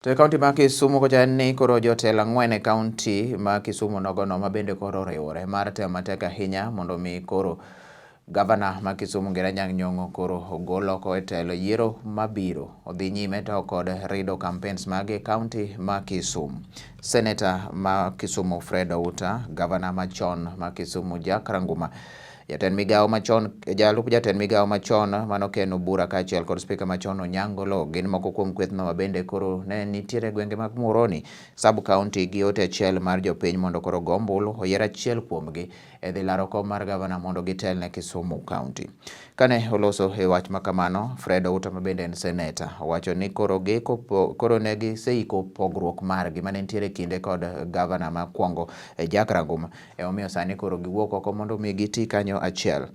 To e kaunti ma Kisumu kocha en ni koro jotelo 4 e kaunti ma Kisumu nogono ma bende koro oriwore mar temo matek ahinya mondo mi koro gavana ma Kisumu Ngera Anyang' Nyong'o koro ogol oko e telo yiero mabiro odhi nyime to kod rido campaigns mage e kaunti ma Kisumu. Seneta ma Kisumu Fred Outa, gavana machon ma Kisumu Jack Ranguma, jatend migawo machon, jalup jatend migawo machon mano Ken Obura kaachiel kod spika machon Onyango Oloo gin moko kuom kwethno ma bende koro ne nitiere gwenge mag Muhoroni sub county gi ote achiel mar jopiny mondo koro go ombulu oyier achiel kuomgi e dhi laro kom mar gavana mondo gitel ne Kisumu County. Kane oloso e wach ma kamano, Fred Outa ma bende en seneta owacho ni koro giko koro ne giseiko pogruok margi mane nitiere kinde kod gavana makwongo Jack Ranguma, emomiyo sani koro giwuok oko mondo mi giti kanyo achiel.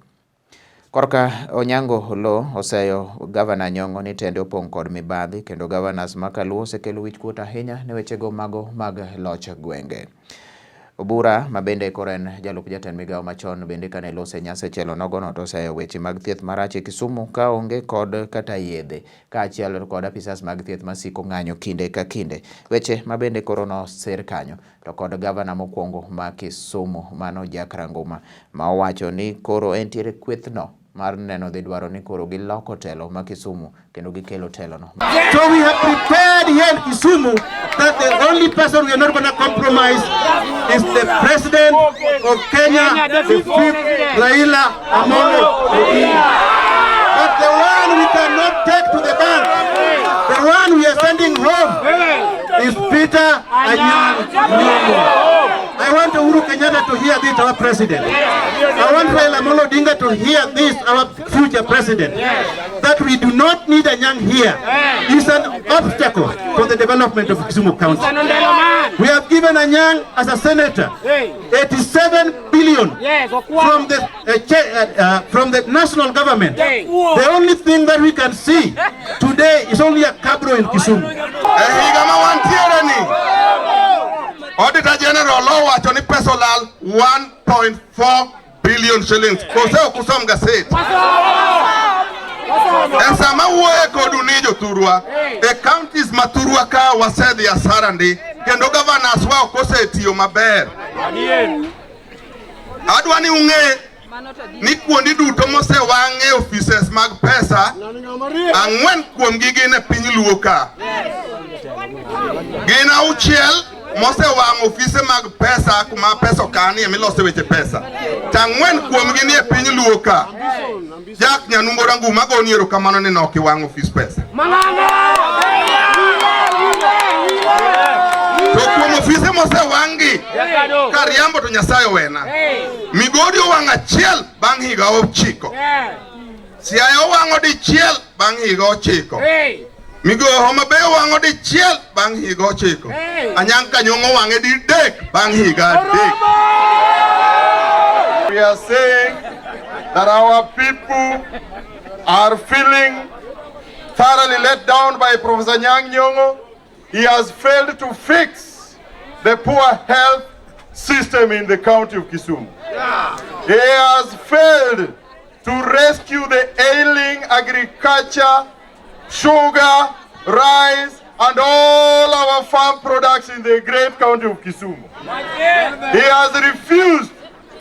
Korka Onyango Oloo oseyo gavana Nyong'o ni tende opong' kod mibadhi kendo governors ma Kaluo osekelo wichkuot ahinya ne wechego mago mag loch gwenge. Obura ma bende koro en jalup jatend migawo machon bende kane lose nyasi achiel onogono to oseyo weche mag thieth marach e Kisumu ka onge kod kata yedhe kaachiel kod apisas mag thieth masiko ng'anyo kinde ka kinde. Weche ma bende koro nosir kanyo to kod gavana mokwongo ma Kisumu mano Jack Ranguma ma owacho ni koro entiere kwethno mar neno dhi dwaro ni koro giloko telo ma Kisumu kendo gikelo telo no. So we have prepared here in Kisumu that the only person we are not going to compromise is the president of Kenya, the fifth Raila Amolo Odinga. But the one we cannot take to the bank, the one we are sending home is Peter Anyang' Nyong'o. I want Uhuru Kenyatta to hear this, our president. I want Raila Amolo Odinga to hear this, our future president. That we do not need Anyang' here. It's an obstacle for the development of Kisumu County. We have given Anyang' as a senator 87 billion from the national government. The only thing that we can see today is only a cabro in Kisumu. E higa ma wantiere ni, Auditor General owacho ni pesa olal 1.4 billion shillings. Kose ok usom gaset? E sama wuoye kodu ni jothurwa, e counties ma thurwa ka wasedhi asara ndi, kendo governors wa ok osetiyo maber. Adwa ni ung'e ni kuonde duto mosewang' e offices mag pesa, 4 kuomgi gin e piny Luo ka. Gin 6 mosewang' ofise mag pesa kuma pesa okanie milose weche pesa. To 4 kuomgi ni e piny Luo ka. Jack Nyanumbo Ranguma agoni erokamano ni nok iwang'o ofis pesa. To kuom ofise mosewang'gi kariambo to Nyasaye owena. Migori owang' 1 bang' higa 9. Siaya owang'o 1 bang' higa 9. Migo Homa Bay owang'o 1 bang' higa 9. Anyang' Kanyong'o owang'e 3 bang' higa 3. We are saying that our people are feeling thoroughly let down by Professor Anyang' Nyong'o. He has failed to fix the poor health system in the county of Kisumu. He has failed to rescue the ailing agriculture, sugar, rice, and all our farm products in the great county of Kisumu. He has refused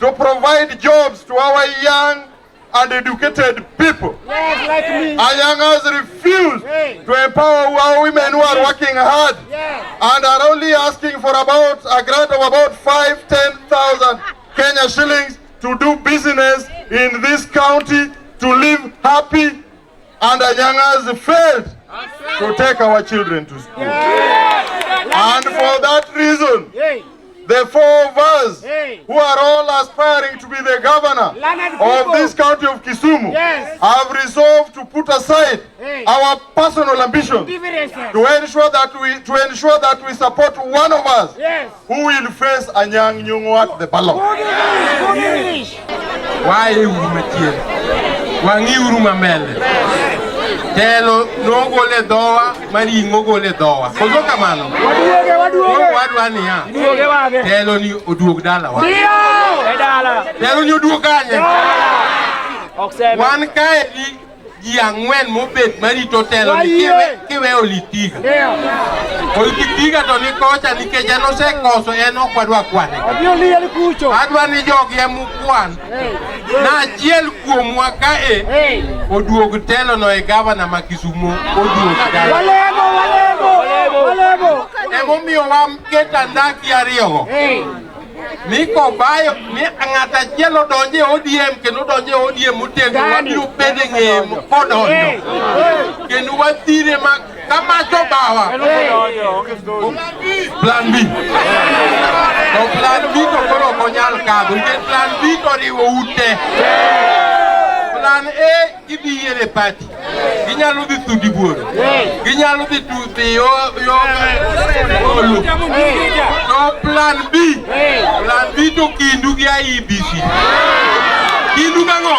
to provide jobs to our young and educated people. Yes, like me. Anyang' has refused to empower our women who are working hard and are only asking for about a grant of about 5-10,000 Kenya shillings to do business in this county, to live happy, and Anyang' has failed to take our children to school. And for that reason, the 4 of us who are all aspiring to be the governor of this county of Kisumu have resolved to put aside our personal ambitions to ensure that we support one of us who will face Anyang' Nyong'o at the ballot. Why uru machien? Wang'i uru mamele. Telo nogole dhowa, maring'o gole dhowa. Koso kamano? Waduoge, waduoge. Wadwa niya. Duoge wage. Telo ni oduog dalawa. Ndio! E dala. Telo ni oduog kanye? Ok seme. Wan kae ni Ji ang'wen mobet marito telo ni kiweyo Litiga. Litiga to ni kocha nikech en osekoso en ok wadwa kwane. Adwa ni jogi emukwan. Na achiel kuomwa kae oduog telo no e gavana ma Kisumo oduog kae. Walego, walego, walego. Emomiyo waketo andaki ariyogo. Ni kobayo ni ng'at achiel odonjo e ODM kendo odonjo e ODM motegno wabiro bedo e ng'eye kodonjo kendo wathire ma kamach obawa plan B to plan B to koro ok onyal kadho nikech plan B to oriwo ute plan A gidhi yiero e party ginyalo dhi thudi buoro ginyalo dhi dhi yo yo olu to plan B plan B to kindu gi IEBC kindu gang'o.